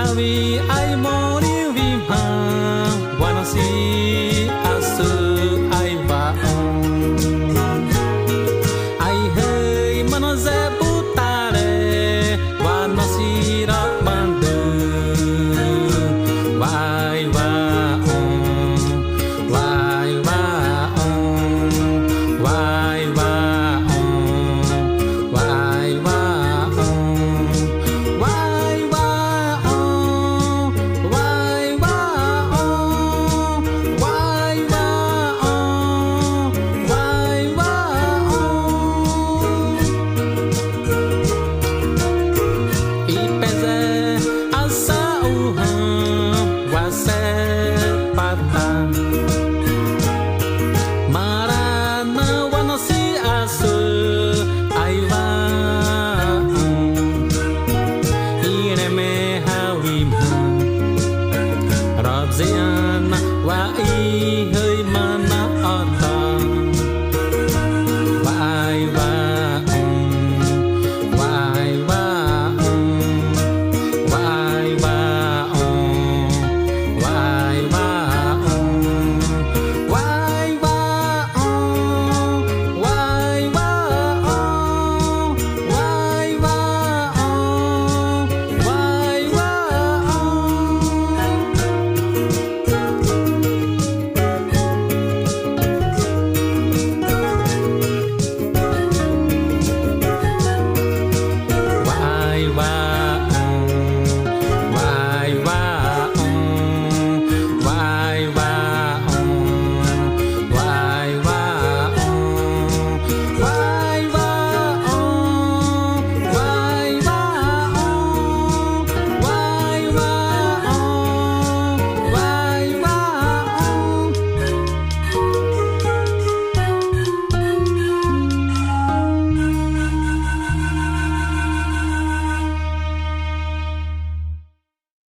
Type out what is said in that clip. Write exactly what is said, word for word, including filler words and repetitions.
Awi, aimorĩ wimhã, wa nasi asö aiwa õ. Aihâimana zéb taré, wa nasi romhâdâ. Waiwa õ, waiwa õ, waiwa õ, waiwa õ, waiwa õ, waiwa õ, waiwa õ, waiwa õ. Ipéze asa'u hã, wa sépata. Marana wa nasi asö aiwa õ. Irẽme hã wimhã.